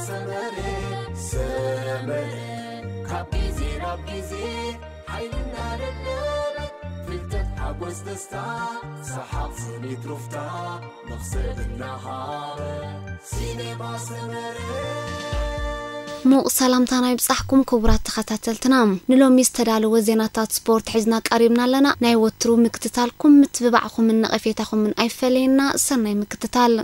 ሰመረ ሰመረ ካብ ግዜ ናብ ግዜ ሓይልና ደለበ ፍልጠት ሓጎስ ደስታ ሰሓቕ ስኒት ሩፍታ መኽሰብ እናሃበ ሲኔማ ሰመረ። ሙቕ ሰላምታና ይብጻሕኩም ክቡራት ተኸታተልትና። ንሎሚ ዝተዳለወ ዜናታት ስፖርት ሒዝና ቀሪብና ኣለና። ናይ ወትሩ ምክትታልኩም፣ ምትብባዕኹምን ነቐፌታኹምን ኣይፈለየና። ሰናይ ምክትታል።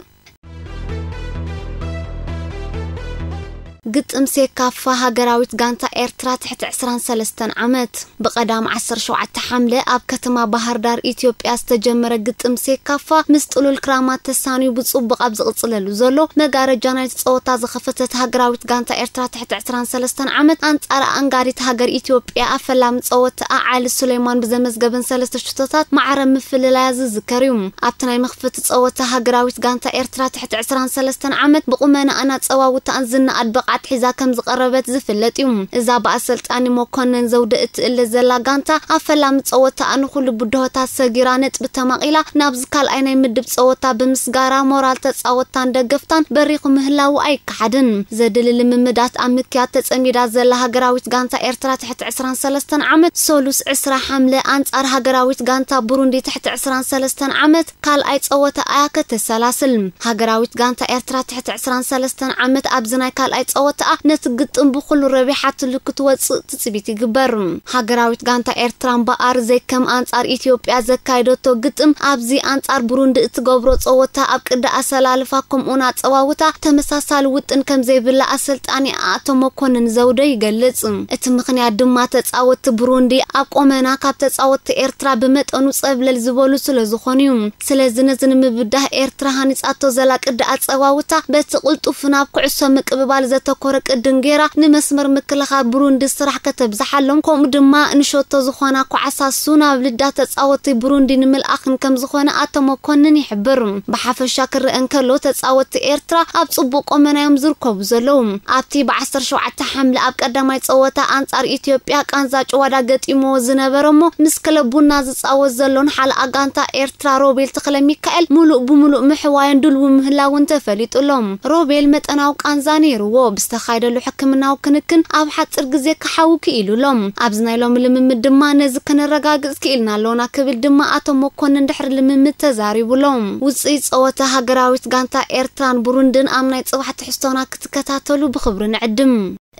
ግጥም ሴካፋ ሃገራዊት ጋንታ ኤርትራ ትሕቲ ዕስራን ሰለስተን ዓመት። ብቐዳም ዓሰርተ ሸውዓተ ሓምለ ኣብ ከተማ ባህር ዳር ኢትዮጵያ ዝተጀመረ ግጥም ሴካፋ ምስ ጥሉል ክራማት ተሳንዩ ብጽቡቕ ኣብ ዝቕጽለሉ ዘሎ መጋረጃ ናይቲ ጸወታ ዝኸፈተት ሃገራዊት ጋንታ ኤርትራ ትሕቲ ዕስራን ሰለስተን ዓመት ኣንጻር ኣንጋዲት ሃገር ኢትዮጵያ ኣብ ፈላሚ ጸወታኣ ዓሊ ሱሌማን ብዘመዝገበን ሰለስተ ሽቶታት ማዕረ ምፍልላያ ዝዝከር እዩ። ኣብቲ ናይ መኽፈቲ ጸወታ ሃገራዊት ጋንታ ኤርትራ ትሕቲ ዕስራን ሰለስተን ዓመት ብቑመናኣን ኣጸዋውታኣን ዝነኣድ ብቕዓት ሒዛ ከም ዝቐረበት ዝፍለጥ እዩ። እዛ ብኣሰልጣኒ መኮነን ዘውደ እትእለ ዘላ ጋንታ ኣብ ፈላሚ ጸወታኣ ንኹሉ ብድሆታት ሰጊራ ነጥቢ ተማቒላ ናብዚ ካልኣይ ናይ ምድብ ጸወታ ብምስጋራ ሞራል ተጻወትታን ደገፍታን በሪኹ ምህላዉ ኣይከሓድን። ዘድሊ ልምምዳት ኣብ ምክያድ ተጸሚዳ ዘላ ሃገራዊት ጋንታ ኤርትራ ትሕቲ ዕስራን ሰለስተን ዓመት ሰሉስ ዕስራ ሓምለ ኣንጻር ሃገራዊት ጋንታ ብሩንዲ ትሕቲ ዕስራን ሰለስተን ዓመት ካልኣይ ጸወታ ኣያ ከተሰላስል። ሃገራዊት ጋንታ ኤርትራ ትሕቲ ዕስራን ሰለስተን ዓመት ኣብዚ ናይ ካልኣይ ጸወታኣ ነቲ ግጥም ብኹሉ ረቢሓትሉ ክትወጽእ ትጽቢት ይግበር። ሃገራዊት ጋንታ ኤርትራ እምበኣር ዘይከም ኣንጻር ኢትዮጵያ ዘካየደቶ ግጥም ኣብዚ ኣንጻር ብሩንዲ እትገብሮ ጸወታ ኣብ ቅዲ ኣሰላልፋ ከምኡውን ኣጸዋውታ ተመሳሳሊ ውጥን ከም ዘይብላ ኣሰልጣኒ ኣቶ መኮንን ዘውደ ይገልጽ። እቲ ምኽንያት ድማ ተጻወትቲ ብሩንዲ ኣብ ቆመና ካብ ተጻወትቲ ኤርትራ ብመጠኑ ጸብለል ዝበሉ ስለ ዝኾኑ እዩ። ስለዚ ነዚ ንምብዳህ ኤርትራ ሃኒጻቶ ዘላ ቅዲ ኣጸዋውታ በቲ ቅልጡፍ ናብ ኩዕሶ ምቅብባል ዘተኮረ ቅድን ጌራ ንመስመር ምክልኻል ብሩንዲ ስራሕ ከተብዝሓሎም ከምኡ ድማ ንሸቶ ዝኾና ኳዕሳሱ ናብ ልዳ ተጻወትቲ ብሩንዲ ንምልኣኽን ከም ዝኾነ ኣቶ መኮንን ይሕብር። ብሓፈሻ ክረአ እንከሎ ተጻወትቲ ኤርትራ ኣብ ጽቡቕ ቆመና እዮም ዝርከቡ ዘለዉ። ኣብቲ ብ ዓሰርተ ሸውዓተ ሓምለ ኣብ ቀዳማይ ጸወታ ኣንጻር ኢትዮጵያ ቃንዛ ጭዋዳ ገጢምዎ ዝነበረ እሞ ምስ ክለብ ቡና ዝጻወት ዘሎን ሓለኣ ጋንታ ኤርትራ ሮቤል ተኽለሚካኤል ምሉእ ብምሉእ ምሕዋዮን ድልዊ ምህላውን ተፈሊጡ ኣሎ። ሮቤል መጠናዊ ቃንዛ ነይርዎ፣ ብዝተኻየደሉ ሕክምናዊ ክንክን ኣብ ሓጽር ግዜ ክሓዊ ክኢሉ ኣሎ። ኣብዚ ናይ ሎሚ ልምምድ ድማ ነዚ ከነረጋግጽ ክኢልና ኣሎና ክብል ድማ ኣቶ መኮንን ድሕሪ ልምምድ ተዛሪቡ ኣሎ። ውጽኢት ጸወታ ሃገራዊት ጋንታ ኤርትራን ብሩንድን ኣብ ናይ ጽባሕ ትሕዝቶና ክትከታተሉ ብኽብሪ ንዕድም።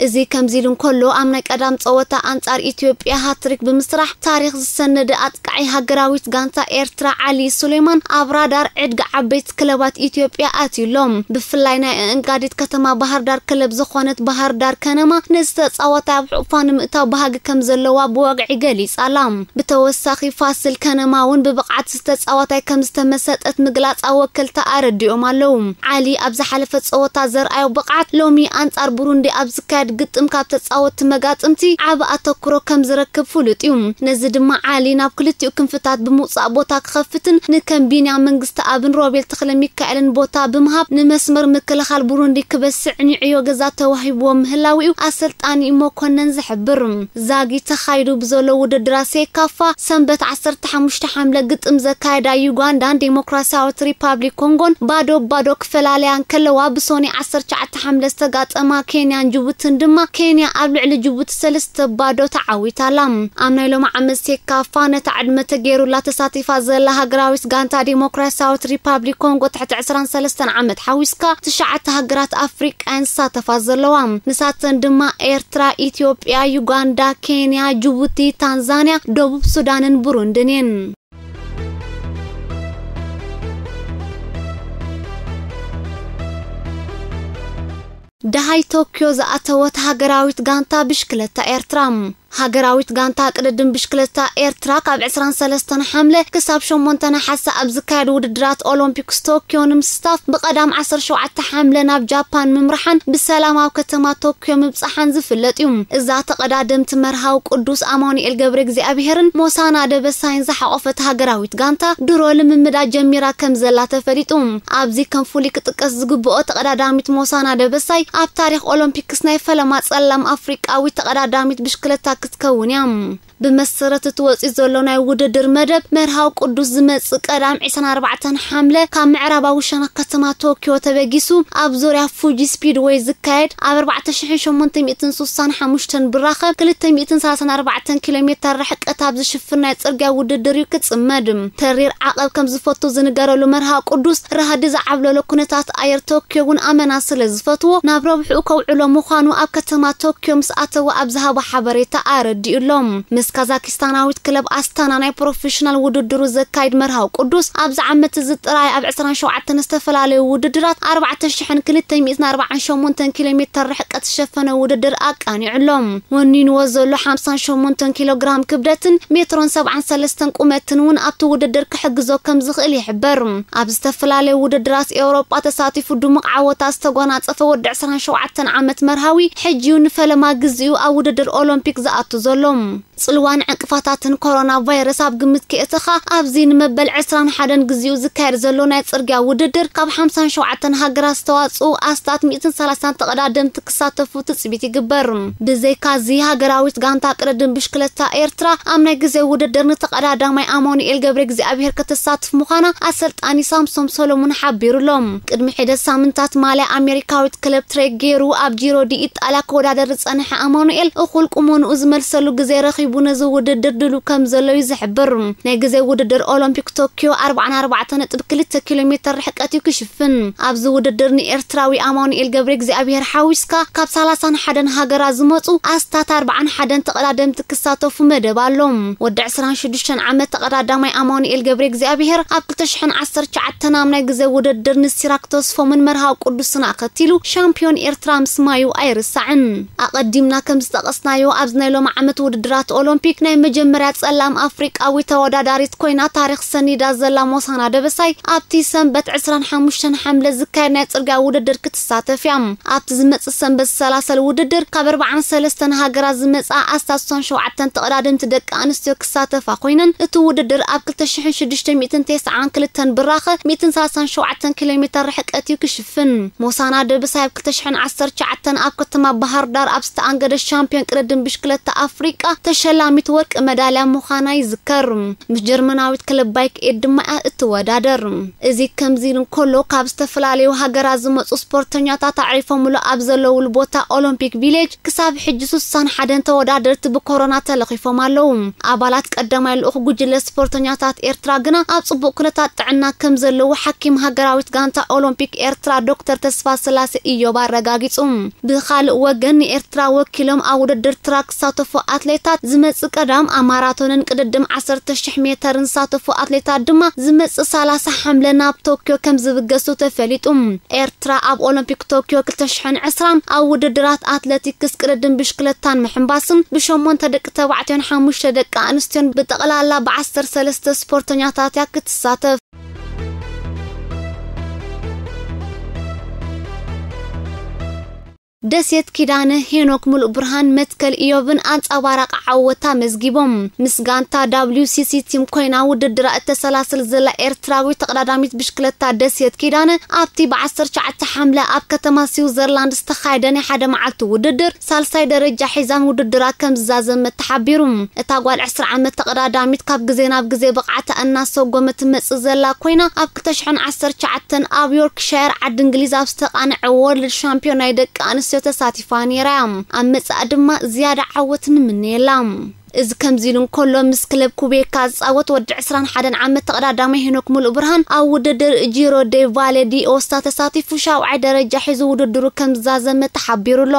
እዚ ከምዚ ኢሉ እንከሎ ኣብ ናይ ቀዳም ጸወታ ኣንጻር ኢትዮጵያ ሃትሪክ ብምስራሕ ታሪኽ ዝሰነደ ኣጥቃዒ ሃገራዊት ጋንታ ኤርትራ ዓሊ ሱሌማን ኣብ ራዳር ዕድጊ ዓበይቲ ክለባት ኢትዮጵያ ኣትዩ ኣሎ። ብፍላይ ናይ ኣእንጋዲት ከተማ ባህር ዳር ክለብ ዝኾነት ባህር ዳር ከነማ ነዚ ተጻዋታይ ኣብ ሕቑፋ ንምእታው ባህጊ ከም ዘለዋ ብወግዒ ገሊጻ ኣላ። ብተወሳኺ ፋሲል ከነማ እውን ብብቕዓት ዝተጻዋታይ ከም ዝተመሰጠት ምግላጻ ወከልታ ኣረዲኦም ኣለዉ። ዓሊ ኣብ ዝሓለፈ ጸወታ ዘርኣዮ ብቕዓት ሎሚ ኣንጻር ብሩንዲ ኣብ ዝካየድ ግጥም ካብ ተጻወትቲ መጋጥምቲ ዓቢ ኣተኩሮ ከም ዝረክብ ፍሉጥ እዩ። ነዚ ድማ ዓሊ ናብ ክልቲኡ ክንፍታት ብምውጻእ ቦታ ክኸፍትን ንከም ቢንያም መንግስተኣብን ሮቤል ተኽለሚካኤልን ቦታ ብምሃብ ንመስመር ምክልኻል ብሩንዲ ክበስዕ ንዕዮ ገዛ ተዋሂብዎ ምህላው እዩ ኣሰልጣኒ መኮነን ዝሕብር። ዛጊ ተኻይዱ ብዘሎ ውድድራት ሴካፋ ሰንበት ዓሰርተ ሓሙሽተ ሓምለ ግጥም ዘካየዳ ዩጋንዳን ዴሞክራሲያዊት ሪፓብሊክ ኮንጎን ባዶ ባዶ ክፈላለያ እንከለዋ ብሶኒ ዓሰርተ ትሽዓተ ሓምለ ዝተጋጠማ ኬንያን ጅቡትን ድማ ኬንያ ኣብ ልዕሊ ጅቡቲ ሰለስተ ባዶ ተዓዊታ ኣላ። ኣብ ናይ ሎሚ ዓመት ሴካፋ ነታ ዕድመ ተገይሩላ ተሳቲፋ ዘላ ሃገራዊት ጋንታ ዴሞክራሲያዊት ሪፓብሊክ ኮንጎ ትሕቲ ዕስራን ሰለስተን ዓመት ሓዊስካ ትሽዓተ ሃገራት ኣፍሪቃ እየን ዝሳተፋ ዘለዋ። ንሳተን ድማ ኤርትራ፣ ኢትዮጵያ፣ ዩጋንዳ፣ ኬንያ፣ ጅቡቲ፣ ታንዛንያ፣ ደቡብ ሱዳንን ብሩንድን እየን። ደሃይ ቶክዮ ዝኣተወት ሃገራዊት ጋንታ ብሽክለታ ኤርትራ። ሃገራዊት ጋንታ ቅድድም ብሽክለታ ኤርትራ ካብ ዕስራን ሰለስተን ሓምለ ክሳብ ሸሞንተ ነሓሰ ኣብ ዝካየድ ውድድራት ኦሎምፒክስ ቶክዮ ንምስታፍ ብቐዳም ዓሰርተ ሸውዓተ ሓምለ ናብ ጃፓን ምምርሓን ብሰላም ኣብ ከተማ ቶክዮ ምብጻሓን ዝፍለጥ እዩ። እዛ ተቐዳደምቲ መርሃዊ ቅዱስ ኣማኑኤል ገብረ እግዚኣብሄርን ሞሳና ደበሳይን ዝሓቖፈት ሃገራዊት ጋንታ ድሮ ልምምዳ ጀሚራ ከም ዘላ ተፈሊጡ። ኣብዚ ከም ፍሉይ ክጥቀስ ዝግብኦ ተቐዳዳሚት ሞሳና ደበሳይ ኣብ ታሪኽ ኦሎምፒክስ ናይ ፈለማ ጸላም ኣፍሪቃዊት ተቐዳዳሚት ብሽክለታ ክትከውን እያ። ብመሰረት እቲ ወፂኡ ዘሎ ናይ ውድድር መደብ፣ መርሃዊ ቅዱስ ዝመፅእ ቀዳም ዕስራን ኣርባዕተን ሓምለ ካብ ምዕራባዊ ሸነኽ ከተማ ቶኪዮ ተበጊሱ ኣብ ዙርያ ፉጂ ስፒድወይ ዝካየድ ኣብ ኣርባዕተ ሽሕን ሸሞንተ ሚእትን ስሳን ሓሙሽተን ብራኸ ክልተ ሚእትን ሰላሳን ኣርባዕተን ኪሎ ሜተር ርሕቀት ኣብ ዝሽፍን ናይ ፅርግያ ውድድር እዩ ክፅመድ። ተሪር ዓቐብ ከም ዝፈቱ ዝንገረሉ መርሃዊ ቅዱስ፣ ራህዲ ዝዓብለሎ ኩነታት ኣየር ቶኪዮ እውን ኣመና ስለ ዝፈትዎ፣ ናብ ረብሕኡ ከውዕሎ ምዃኑ ኣብ ከተማ ቶኪዮ ምስ ኣተወ ኣብ ዝሃቦ ሓበሬታ ኣረዲኡ ኣሎ። ምስ ካዛኪስታናዊት ክለብ ኣስታና ናይ ፕሮፌሽናል ውድድሩ ዘካይድ መርሃዊ ቅዱስ፣ ኣብዚ ዓመት እዚ ጥራይ ኣብ ዕስራን ሸውዓተን ዝተፈላለዩ ውድድራት ኣርባዕተ ሽሕን ክልተ ሚእትን ኣርባዓን ሸሞንተን ኪሎ ሜተር ርሕቀት ዝሸፈነ ውድድር ኣቃኒዑ ኣሎ። ወኒንዎ ዘሎ ሓምሳን ሸሞንተን ኪሎ ግራም ክብደትን ሜትሮን ሰብዓን ሰለስተን ቁመትን እውን ኣብቲ ውድድር ክሕግዞ ከም ዝኽእል ይሕበር። ኣብ ዝተፈላለዩ ውድድራት ኤውሮጳ ተሳቲፉ ድሙቕ ዓወታት ዝተጎናጸፈ ወዲ ዕስራን ሸውዓተን ዓመት መርሃዊ፣ ሕጂ እዩ ንፈለማ ግዜኡ ኣብ ውድድር ኦሎምፒክ ዝኣቱ ዘሎ። ጽልዋን ዕንቅፋታትን ኮሮና ቫይረስ ኣብ ግምት ከየእተኻ፣ ኣብዚ ንመበል ዕስራን ሓደን ግዜኡ ዝካየድ ዘሎ ናይ ጽርግያ ውድድር፣ ካብ ሓምሳን ሸውዓተን ሃገራት ዝተዋጽኡ ኣስታት ሚእትን ሰላሳን ተቐዳደምቲ ክሳተፉ ትጽቢት ይግበር። ብዘይካዚ፣ ሃገራዊት ጋንታ ቅድድም ብሽክለታ ኤርትራ ኣብ ናይ ግዜ ውድድር ንተቐዳዳማይ ኣማኑኤል ገብረ እግዚኣብሔር ከተሳትፍ ምዃና ኣሰልጣኒ ሳምሶም ሰሎሙን ሓቢሩ ኣሎ። ቅድሚ ሒደት ሳምንታት ማልያ ኣሜሪካዊት ክለብ ትሬክ ገይሩ ኣብ ጂሮ ዲ ኢጣልያ ክወዳደር ዝጸንሐ ኣማኑኤል፣ እኹል ቁመንኡ ዝመልሰሉ ግዜ ረኺቡ ነዚ ውድድር ድሉው ከም ዘሎ እዩ ዝሕብር። ናይ ግዜ ውድድር ኦሎምፒክ ቶኪዮ ኣርባዓን ኣርባዕተን ነጥቢ ክልተ ኪሎ ሜተር ርሕቀት እዩ ክሽፍን። ኣብዚ ውድድር ንኤርትራዊ ኣማኑኤል ገብረ እግዚኣብሔር ሓዊስካ፣ ካብ ሰላሳን ሓደን ሃገራት ዝመጹ ኣስታት ኣርባዓን ሓደን ተቐዳደምቲ ክሳተፉ መደብ ኣሎ። ወዲ ዕስራን ሽዱሽተን ዓመት ተቐዳዳማይ ኣማኑኤል ገብረ እግዚኣብሔር ኣብ ክልተ ሽሕን ዓሰርተ ትሽዓተን ኣብ ናይ ግዜ ውድድር ንሲራክ ተስፎምን መርሃዊ ቅዱስን ኣኸቲሉ ሻምፒዮን ኤርትራ ምስማዩ ኣይርሳዕን። ኣቐዲምና ከም ዝጠቐስናዮ፣ ኣብዚ ናይ ሎሚ ዓመት ውድድራት ኦሎምፒክ ናይ መጀመርያ ጸላም ኣፍሪቃዊት ተወዳዳሪት ኮይና ታሪኽ ሰኒዳ ዘላ ሞሳና ደበሳይ፣ ኣብቲ ሰንበት ዕስራን ሓሙሽተን ሓምለ ዝካየድ ናይ ጽርግያ ውድድር ክትሳተፍ እያ። ኣብቲ ዝመጽእ ሰንበት ዝሰላሰል ውድድር፣ ካብ ኣርባዓን ሰለስተን ሃገራት ዝመጻ ኣስታት ስሳን ሸውዓተን ተቐዳደምቲ ደቂ ኣንስትዮ ክሳተፋ ኮይነን፣ እቲ ውድድር ኣብ ክልተ ሽሕን ሽዱሽተ ሚእትን ተስዓን ክልተን ብራኸ ሚእትን ሰላሳን ሸውዓተን ኪሎ ሜተር ርሕቀት እዩ ክሽፍን። ሞሳና ደበሳይ ኣብ ክልተ ሽሕን ዓሰርተ ትሽዓተን ኣብ ከተማ ባህር ዳር ኣብ ዝተኣንገደ ሻምፒዮን ቅድድም ብሽክለታ ኣፍሪቃ ተሸላሚት ወርቂ መዳልያ ምዃና ይዝከር። ምስ ጀርመናዊት ክለብ ባይክ ኤድ ድማ እያ እትወዳደር። እዚ ከምዚ ኢሉ እንከሎ፣ ካብ ዝተፈላለዩ ሃገራት ዝመጹ ስፖርተኛታት ኣዕሪፎምሉ ኣብ ዘለውሉ ቦታ ኦሎምፒክ ቪሌጅ፣ ክሳብ ሕጂ ስሳን ሓደን ተወዳደርቲ ብኮሮና ተለኺፎም ኣለዉ። ኣባላት ቀዳማይ ልኡኽ ጉጅለ ስፖርተኛታት ኤርትራ ግና ኣብ ጽቡቕ ኩነታት ጥዕና ከም ዘለዉ ሓኪም ሃገራዊት ጋንታ ኦሎምፒክ ኤርትራ ዶክተር ተስፋ ስላሴ ኢዮብ ኣረጋጊጹ። ብኻልእ ወገን፣ ንኤርትራ ወኪሎም ኣብ ውድድር ትራክ ዝሳተፉ ኣትሌታት፣ ዝመጽእ ቀዳም ኣብ ማራቶንን ቅድድም ዓሰርተ ሽሕ ሜተርን ዝሳተፉ ኣትሌታት ድማ ዝመጽእ ሰላሳ ሓምለ ናብ ቶክዮ ከም ዝብገሱ ተፈሊጡ። ኤርትራ ኣብ ኦሎምፒክ ቶክዮ ክልተ ሽሕን ዕስራን ኣብ ውድድራት ኣትሌቲክስ፣ ቅድድም ብሽክለታን ምሕንባስን ብሸሞንተ ደቂ ተባዕትዮን ሓሙሽተ ደቂ ኣንስትዮን ብጠቕላላ ብዓሰርተ ሰለስተ ስፖርተኛታት እያ ክትሳተፍ። ደሴት ኪዳነ፣ ሄኖክ ሙሉእ ብርሃን፣ መትከል ኢዮብን ኣንጸባራቂ ዓወት ኣመዝጊቦም። ምስ ጋንታ ደብሊው ሲ ሲ ቲም ኮይና ውድድራ እተሰላስል ዘላ ኤርትራዊት ተቐዳዳሚት ብሽክለታ ደሴት ኪዳነ፣ ኣብቲ ብ ዓሰርተ ትሽዓተ ሓምለ ኣብ ከተማ ስዊዘርላንድ ዝተኻየደ ናይ ሓደ መዓልቲ ውድድር ሳልሳይ ደረጃ ሒዛን ውድድራ ከም ዝዛዘመት ተሓቢሩ። እታ ጓል ዕስራ ዓመት ተቐዳዳሚት ካብ ግዜ ናብ ግዜ ብቕዓታ እናሰጎመት ትመጽእ ዘላ ኮይና፣ ኣብ ክልተ ሽሕን ዓሰርተ ትሽዓተን ኣብ ዮርክሻየር ዓዲ እንግሊዝ ኣብ ዝተቓንዐ ወርልድ ሻምፒዮን ናይ ደቂ ኣንስትዮ ተሳቲፋ ነይራ እያ። ኣብ መጻኢ ድማ ዝያዳ ዓወት ንምነየላ። እዚ ከምዚ ኢሉ እንከሎ፣ ምስ ክለብ ኩቤካ ዝጻወት ወዲ ዕስራን ሓደን ዓመት ተቐዳዳማይ ሄኖክ ሙሉእ ብርሃን ኣብ ውድድር ጂሮ ዴ ቫሌ ዲ ኦስታ ተሳቲፉ ሻውዓይ ደረጃ ሒዙ ውድድሩ ከም ዝዛዘመ ተሓቢሩ ኣሎ።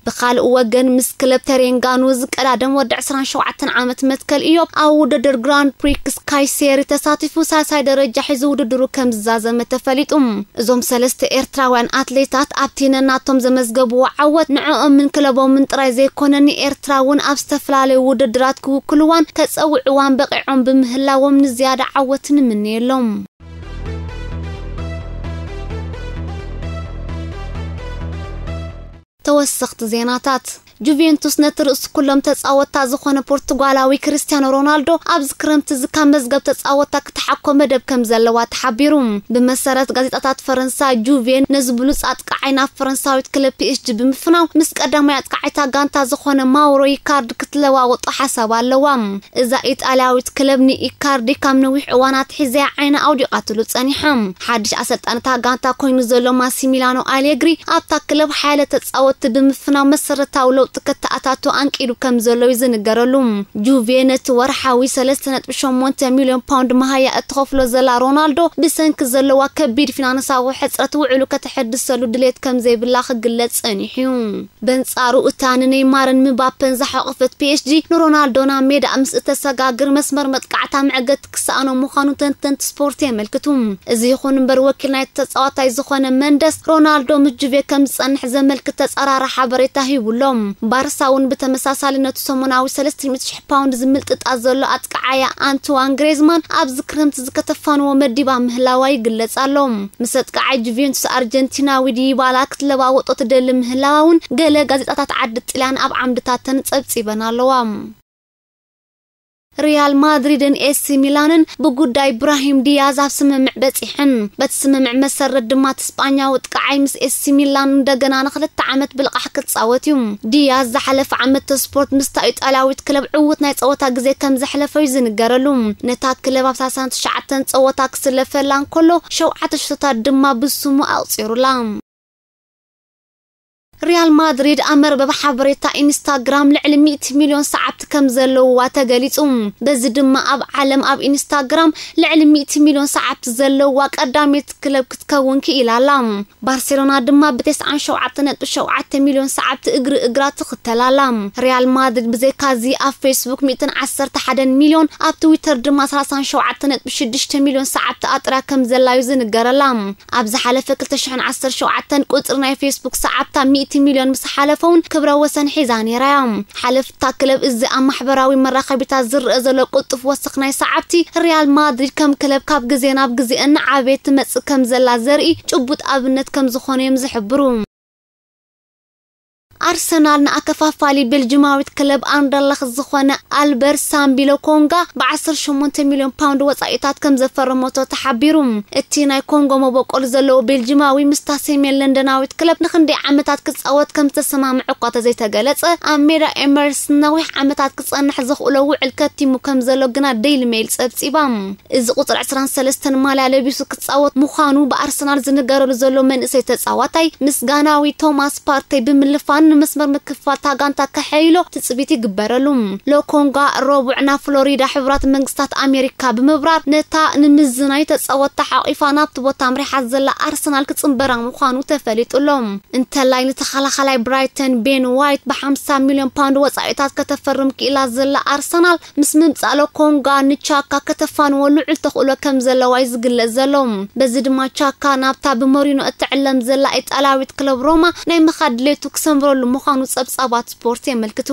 ብኻልእ ወገን፣ ምስ ክለብ ተሬንጋኑ ዝቀዳደም ወዲ ዕስራን ሸውዓተን ዓመት መትከል ኢዮብ ኣብ ውድድር ግራንድ ፕሪክስ ካይሴሪ ተሳቲፉ ሳልሳይ ደረጃ ሒዙ ውድድሩ ከም ዝዛዘመ ተፈሊጡ። እዞም ሰለስተ ኤርትራውያን ኣትሌታት ኣብቲ ነናቶም ዘመዝገብዎ ዓወት ንዕኦምን ክለቦምን ጥራይ ዘይኮነ፣ ንኤርትራ እውን ኣብ ዝተፈላለዩ ውድድራት ክውክልዋን ከጸውዕዋን በቒዖም ብምህላዎም ንዝያዳ ዓወት ንምነየሎም። ተወሰኽቲ ዜናታት። ጁቬንቱስ ነቲ ርእሲ ኩሎም ተጻወትታ ዝኾነ ፖርቱጋላዊ ክርስቲያኖ ሮናልዶ ኣብዚ ክረምቲ እዚ ካብ መዝገብ ተጻወትታ ክትሓኮ መደብ ከም ዘለዋ ተሓቢሩ። ብመሰረት ጋዜጣታት ፈረንሳ፣ ጁቬ ነዚ ብሉጽ ኣጥቃዓይ ናብ ፈረንሳዊት ክለብ ፒ ኤስ ጂ ብምፍናው ምስ ቀዳማይ ኣጥቃዓይታ ጋንታ ዝኾነ ማውሮ ኢካርድ ክትለዋወጦ ሓሳብ ኣለዋ። እዛ ኢጣልያዊት ክለብ ንኢካርዲ ካብ ነዊሕ እዋን ኣትሒዛ እያ ዓይና ኣውዲቓትሉ ጸኒሓ። ሓድሽ ኣሰልጣኒ እታ ጋንታ ኮይኑ ዘሎ ማሲሚላኖ ኣሌግሪ ኣብታ ክለብ ሓያለ ተጻወትቲ ብምፍናው መሰረታዊ ለውጢ ከተኣታቱ ኣንቂዱ ከም ዘሎ እዩ ዝንገረሉ። ጁቬ ነቲ ወርሓዊ ሰለስተ ነጥቢ ሸሞንተ ሚልዮን ፓውንድ መሃያ እትኸፍሎ ዘላ ሮናልዶ ብሰንኪ ዘለዋ ከቢድ ፊናንሳዊ ሕጽረት ውዕሉ ከተሐድሰሉ ድሌት ከም ዘይብላ ክግለጽ ጸኒሑ እዩ። በንጻሩ እታ ንኔይማርን ምባፐን ዝሓቖፈት ፒ ኤስ ጂ ንሮናልዶ ናብ ሜዳ ምስ እተሰጋግር መስመር መጥቃዕታ መዕገቲ ክሰኣኖ ምዃኑ ተንተንቲ ስፖርት የመልክቱ። እዚ ይኹን እምበር ወኪል ናይቲ ተጻዋታይ ዝኾነ መንደስ ሮናልዶ ምስ ጁቬ ከም ዝጸንሕ ዘመልክት ተጻራሪ ሓበሬታ ሂቡ ኣሎ። ባርሳ እውን ብተመሳሳሊ ነቲ ሰሙናዊ ሰለስተ ሚእቲ ሽሕ ፓውንድ ዝምልጥጣ ዘሎ ኣጥቃዓያ ኣንትዋን ግሬዝማን ኣብዚ ክረምቲ ዝከተፋንዎ መዲባ ምህላዋ ይግለጽ ኣሎ። ምስ ኣጥቃዓይ ጁቬንቱስ ኣርጀንቲናዊ ዲባላ ክትለዋወጦ ትደሊ ምህላዋ እውን ገለ ጋዜጣታት ዓዲ ጥልያን ኣብ ዓምድታተን ጸብጺበን ኣለዋ። ሪያል ማድሪድን ኤሲ ሚላንን ብጉዳይ ብራሂም ዲያዝ ኣብ ስምምዕ በጺሐን። በቲ ስምምዕ መሰረት ድማ እቲ ስጳኛዊ ኣጥቃዓይ ምስ ኤሲ ሚላን እንደገና ንክልተ ዓመት ብልቓሕ ክጻወት እዩ። ዲያዝ ዝሓለፈ ዓመት ስፖርት ምስታ ኢጣልያዊት ክለብ ዕዉት ናይ ጸወታ ግዜ ከም ዘሕለፈ እዩ ዝንገረሉ። ነታ ክለብ ኣብ ሰላሳን ትሽዓተን ጸወታ ክስለፈላ እንከሎ ሸውዓተ ሽቶታት ድማ ብስሙ ኣቑጺሩላ። ሪያል ማድሪድ ኣብ መርበብ ሓበሬታ ኢንስታግራም ልዕሊ ሚእቲ ሚልዮን ሰዓብቲ ከም ዘለውዋ ተገሊጹ። በዚ ድማ ኣብ ዓለም ኣብ ኢንስታግራም ልዕሊ ሚእቲ ሚልዮን ሰዓብቲ ዘለውዋ ቀዳመይቲ ክለብ ክትከውን ክኢላ ኣላ። ባርሴሎና ድማ ብ ተስዓን ሸውዓተን ነጥቢ ሸውዓተ ሚልዮን ሰዓብቲ እግሪ እግራ ትኽተል ኣላ። ሪያል ማድሪድ ብዘይካዚ ኣብ ፌስቡክ ሚእትን ዓሰርተ ሓደን ሚልዮን፣ ኣብ ትዊተር ድማ ሰላሳን ሸውዓተን ነጥቢ ሽዱሽተ ሚልዮን ሰዓብቲ ኣጥርያ ከም ዘላ እዩ ዝንገረላ። ኣብ ዝሓለፈ ክልተ ሽሕን ዓሰርተ ሸውዓተን ቁጽሪ ናይ ፌስቡክ ሰዓብታ ሚእቲ ሚልዮን ምስ ሓለፈ እውን ክብረ ወሰን ሒዛ ነይራ እያ። ሓለፍታ ክለብ እዚ ኣብ ማሕበራዊ መራኸቢታት ዝረአ ዘሎ ቅልጡፍ ወሰኽ ናይ ሰዓብቲ ሪያል ማድሪድ ከም ክለብ ካብ ግዜ ናብ ግዜ እናዓበየት ትመጽእ ከም ዘላ ዘርኢ ጭቡጥ ኣብነት ከም ዝኾነ እዮም ዝሕብሩ። ኣርሰናል ንኣከፋፋሊ ቤልጅማዊት ክለብ ኣንደርለኽ ዝኾነ ኣልበር ሳምቢ ሎኮንጋ ብ ዓሰርተ ሸሞንተ ሚልዮን ፓውንድ ወጻኢታት ከም ዘፈረመቶ ተሓቢሩ። እቲ ናይ ኮንጎ መበቆል ዘለዎ ቤልጅማዊ ምስታ ሰሜን ለንደናዊት ክለብ ንክንደይ ዓመታት ክጻወት ከም ዝተሰማምዐ እኳ ተዘይተገለጸ፣ ኣብ ሜዳ ኤመርስ ነዊሕ ዓመታት ክጸንሕ ዘኽእሎ ውዕል ከቲሙ ከም ዘሎ ግና ዴይሊ ሜይል ጸብጺባ። እዚ ቁጽሪ ዕስራን ሰለስተን ማልያ ለቢሱ ክጻወት ምዃኑ ብኣርሰናል ዝንገረሉ ዘሎ መንእሰይ ተጻዋታይ፣ ምስ ጋናዊ ቶማስ ፓርተይ ብምልፋን ንመስመር ምክፍፋል እታ ጋንታ ከሐይሎ ትጽቢት ይግበረሉ። ሎኮንጋ ረቡዕ ናብ ፍሎሪዳ ሕቡራት መንግስታት ኣሜሪካ ብምብራር ነታ ንምዝናይ ተጻወትታ ሓቒፋ ናብቲ ቦታ ኣምሪሓ ዘላ ኣርሰናል ክጽንበራ ምዃኑ ተፈሊጡ ኣሎ። እንተላይ ንተኸላኸላይ ብራይተን ቤን ዋይት ብ ሓምሳ ሚልዮን ፓውንድ ወጻኢታት ከተፈርም ክኢላ ዘላ ኣርሰናል፣ ምስ ምምጻእ ሎኮንጋ ንቻካ ከተፋንዎ ልዑል ተኽእሎ ከም ዘለዋ እዩ ዝግለጽ ዘሎ። በዚ ድማ ቻካ ናብታ ብሞሪኖ እትዕለም ዘላ ኢጣልያዊት ክለብ ሮማ ናይ ምኻድ ድሌቱ ክሰምረሉ ምዃኑ ጸብጻባት ስፖርት የመልክቱ።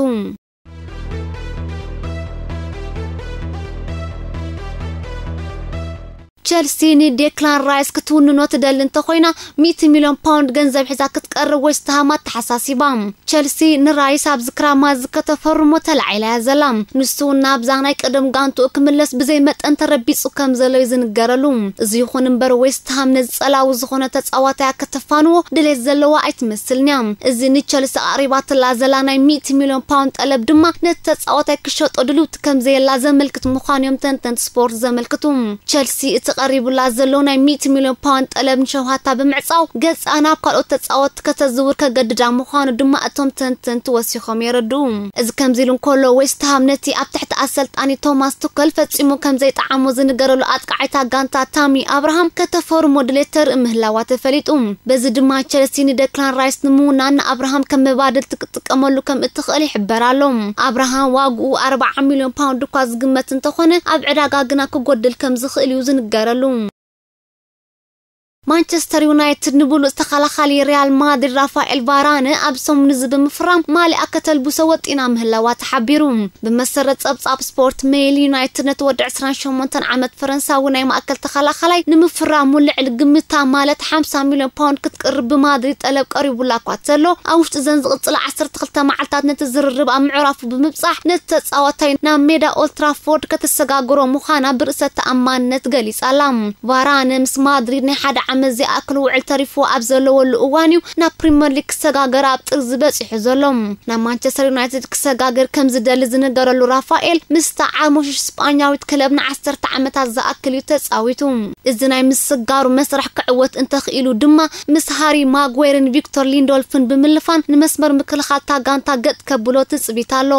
ቸልሲ ንዴክላን ራይስ ክትውንኖ ትደሊ እንተኾይና፣ ሚእቲ ሚልዮን ፓውንድ ገንዘብ ሒዛ ክትቀርብ ዌስትሃም ኣተሓሳሲባ። ቸልሲ ንራይስ ኣብዚ ክራማት ከተፈርሞ ተላዒላ እያ ዘላ። ንሱ እውን ናብዛ ናይ ቀደም ጋንትኡ ክምለስ ብዘይ መጠን ተረቢጹ ከም ዘሎ እዩ ዝንገረሉ። እዚ ይኹን እምበር፣ ዌስትሃም ነዚ ጸላዊ ዝኾነ ተጻዋታይ ከተፋንዎ ድሌት ዘለዋ ኣይትመስልን እያ። እዚ ንቸልሲ ኣቕሪባትላ ዘላ ናይ ሚእቲ ሚልዮን ፓውንድ ጠለብ ድማ ነቲ ተጻዋታይ ክሸጦ ድልውቲ ከም ዘየላ ዘመልክት ምዃኑ እዮም ተንተንቲ ስፖርት ዘመልክቱ። ቸልሲ እቲ ቀሪቡላ ዘሎ ናይ ሚእቲ ሚልዮን ፓውንድ ጠለብ ንሸውሃታ ብምዕጻው፣ ገጻ ናብ ካልኦት ተጻወትቲ ከተዝውር ከገድዳ ምዃኑ ድማ እቶም ተንተንቲ ወሲኾም የረድኡ። እዚ ከምዚ ኢሉ እንከሎ፣ ዌስትሃም ነቲ ኣብ ትሕቲ ኣሰልጣኒ ቶማስ ቱከል ፈጺሙ ከም ዘይጠዓሞ ዝንገረሉ ኣጥቃዓይታ ጋንታ ታሚ ኣብርሃም ከተፈርሞ ድሌት ተርኢ ምህላዋ ተፈሊጡ። በዚ ድማ ቸልሲ ንደክላን ራይስ ንምውናን ንኣብርሃም ከም መባድልቲ ክትጥቀመሉ ከም እትኽእል ይሕበር ኣሎ። ኣብርሃም ዋግኡ ኣርብዓ ሚልዮን ፓውንድ እኳ ዝግመት እንተኾነ፣ ኣብ ዕዳጋ ግና ክጎድል ከም ዝኽእል እዩ ዝንገረሉ። ማንቸስተር ዩናይትድ ንብሉጽ ተኸላኻሊ ሪያል ማድሪድ ራፋኤል ቫራነ ኣብ ሰሙን እዚ ብምፍራም ማሊኣ ከተልብሶ ወጢና ምህላዋ ተሓቢሩ። ብመሰረት ጸብጻብ ስፖርት ሜይል፣ ዩናይትድ ነቲ ወዲ ዕስራን ሸሞንተን ዓመት ፈረንሳዊ ናይ ማእከል ተኸላኻላይ ንምፍራሙ ልዕሊ ግምታ ማለት ሓምሳ ሚልዮን ፓውንድ ክትቅርብ ብማድሪድ ጠለብ ቀሪቡላ እኳ እንተሎ፣ ኣብ ውሽጢ እዘን ዝቕጽላ ዓሰርተ ክልተ መዓልታት ነቲ ዝርርብ ኣብ ምዕራፉ ብምብጻሕ ነቲ ተጻዋታይ ናብ ሜዳ ኦልትራፎርድ ከተሰጋግሮ ምዃና ብርእሰ ተኣማንነት ገሊጻ ኣላ። ቫራነ ምስ ማድሪድ ናይ ሓደ ዓመት ዘይኣክል ውዕል ተሪፍዎ ኣብ ዘለወሉ እዋን እዩ ናብ ፕሪምየር ሊግ ክሰጋገር ኣብ ጥርዚ በጺሑ ዘሎ። ናብ ማንቸስተር ዩናይትድ ክሰጋገር ከም ዝደሊ ዝነገረሉ ራፋኤል፣ ምስታ ዓርሞሽሽ ስጳኛዊት ክለብ ንዓሰርተ ዓመታት ዝኣክል እዩ ተጻዊቱ። እዚ ናይ ምስጋሩ መስርሕ ክዕወት እንተኽኢሉ ድማ፣ ምስ ሃሪ ማጉዌርን ቪክቶር ሊንዶልፍን ብምልፋን ንመስመር ምክልኻል እታ ጋንታ ገጥ ከብሎ ትጽቢት ኣሎ።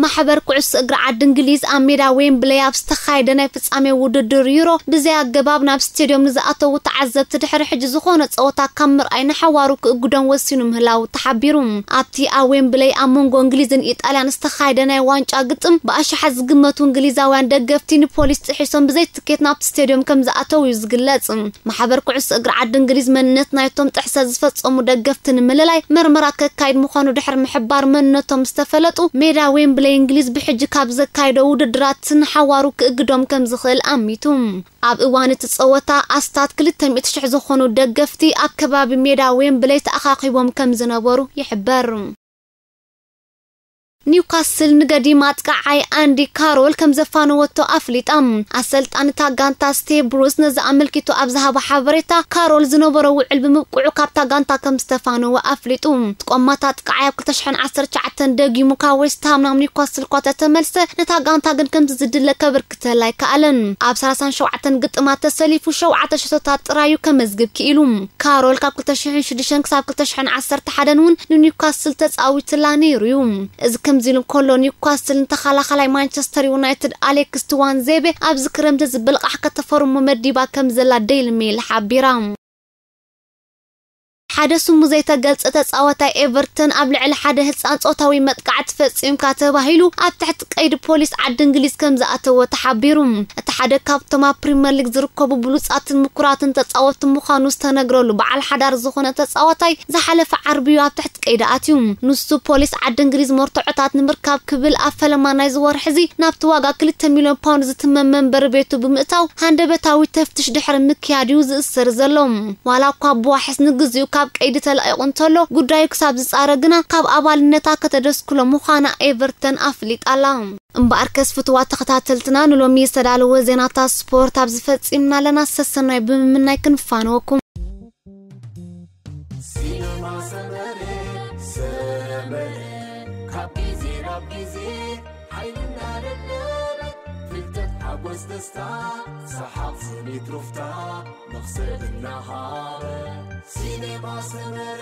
ማሕበር ኩዕሶ እግሪ ዓዲ እንግሊዝ ኣብ ሜዳ ዌምብለይ ኣብ ዝተኻየደ ናይ ፍጻሜ ውድድር ዩሮ ብዘይ ኣገባብ ናብ ስቴድዮም ንዝኣተዉ ተዓዘብቲ ድሕሪ ሕጂ ዝኾነ ጸወታ ካብ ምርኣይ ንሓዋሩ ክእግዶም ወሲኑ ምህላዉ ተሓቢሩ። ኣብቲ ኣብ ዌምብለይ ኣብ መንጎ እንግሊዝን ኢጣልያን ዝተኻየደ ናይ ዋንጫ ግጥም ብኣሽሓት ዝግመቱ እንግሊዛውያን ደገፍቲ ንፖሊስ ጥሒሶም ብዘይ ትኬት ናብቲ ስቴድዮም ከም ዝኣተዉ እዩ ዝግለጽ። ማሕበር ኩዕሶ እግሪ ዓዲ እንግሊዝ መንነት ናይቶም ጥሕሰት ዝፈጸሙ ደገፍቲ ንምልላይ መርመራ ከካይድ ምዃኑ ድሕሪ ምሕባር፣ መንነቶም ዝተፈለጡ ሜዳ ዌምብለይ እንግሊዝ ብሕጂ ካብ ዘካይዶ ውድድራት ንሓዋሩ ክእግዶም ከም ዝኽእል ኣሚቱ። ኣብ እዋን እቲ ጸወታ ኣስታት ክልተ ሚእቲ ሽሕ ዝኾኑ ደገፍቲ ኣብ ከባቢ ሜዳ ዌምብለይ ተኣኻኺቦም ከም ዝነበሩ ይሕበር። ኒውካስል ንገዲም ኣጥቃዓይ ኣንዲ ካሮል ከም ዘፋነወቶ ኣፍሊጣ። ኣሰልጣኒ እታ ጋንታ ስቴቭ ብሩስ ነዚ ኣመልኪቱ ኣብ ዝሃቦ ሓበሬታ፣ ካሮል ዝነበሮ ውዕል ብምብቅዑ ካብታ ጋንታ ከም ዝተፋነወ ኣፍሊጡ። እቲ ቆማት ኣጥቃዓይ ኣብ ክልተ ሽሕን ዓሰርተ ትሽዓተን ደጊሙ ካብ ዌስትሃም ናብ ኒውካስል እኳ ተተመልሰ፣ ነታ ጋንታ ግን ከምቲ ዝድለ ከበርክተላ ኣይከኣለን። ኣብ ሰላሳን ሸውዓተን ግጥማት ተሰሊፉ ሸውዓተ ሸቶታት ጥራዩ ከመዝግብ ክኢሉ። ካሮል ካብ ክልተ ሽሕን ሽዱሽተን ክሳብ ክልተ ሽሕን ዓሰርተ ሓደን እውን ንኒውካስል ተጻዊትላ ነይሩ እዩ። እዚ ከምዚ ኢሉ እንከሎ፣ ኒውካስል ንተኸላኻላይ ማንቸስተር ዩናይትድ ኣሌክስ ትዋንዜቤ ኣብዚ ክረምቲ እዚ ብልቓሕ ከተፈርሞ መዲባ ከም ዘላ ዴይሊ ሜይል ሓቢራ። ሓደ ስሙ ዘይተገልጸ ተጻዋታይ ኤቨርተን ኣብ ልዕሊ ሓደ ህጻን ጾታዊ መጥቃዕቲ ፈጺምካ ተባሂሉ ኣብ ትሕቲ ቀይዲ ፖሊስ ዓዲ እንግሊዝ ከም ዝኣተወ ተሓቢሩ። እቲ ሓደ ካብቶም ኣብ ፕሪምየር ሊግ ዝርከቡ ብሉጻትን ምኩራትን ተጻወትቲ ምዃኑ ዝተነግረሉ በዓል ሓዳር ዝኾነ ተጻዋታይ ዝሓለፈ ዓርቢ እዩ ኣብ ትሕቲ ቀይዲ ኣትዩ። ንሱ ፖሊስ ዓዲ እንግሊዝ መርትዖታት ንምርካብ ክብል ኣብ ፈለማ ናይዚ ወርሒ እዚ ናብቲ ዋጋ ክልተ ሚልዮን ፓውንድ ዝትመን መንበሪ ቤቱ ብምእታው ሃንደበታዊ ተፍትሽ ድሕሪ ምክያድ እዩ ዝእሰር ዘሎ። ዋላ እኳ ብዋሕስ ንግዚኡ ካብ ቀይዲ ተላቒቑ እንተሎ፣ ጉዳዩ ክሳብ ዝጻረ ግና ካብ ኣባልነታ ከተደስክሎ ምዃና ኤቨርተን ኣፍሊጣ ኣላ። እምበኣርከስ ፍትዋት ተኸታተልትና፣ ንሎሚ ዝተዳለወ ዜናታት ስፖርት ኣብዚ ፈጺምና ኣለና። ሰሰናይ ብምምናይ ክንፋነወኩም። ሲነማ ሰመረ ሰመረ ካብ ግዜ ናብ ግዜ ሓይልና ለበበ ፍልጠት ሓጎስ ደስታ ሰሓቕ ስኒት ሩፍታ መኽሰብ እናሃበ ሲነማ ሰመረ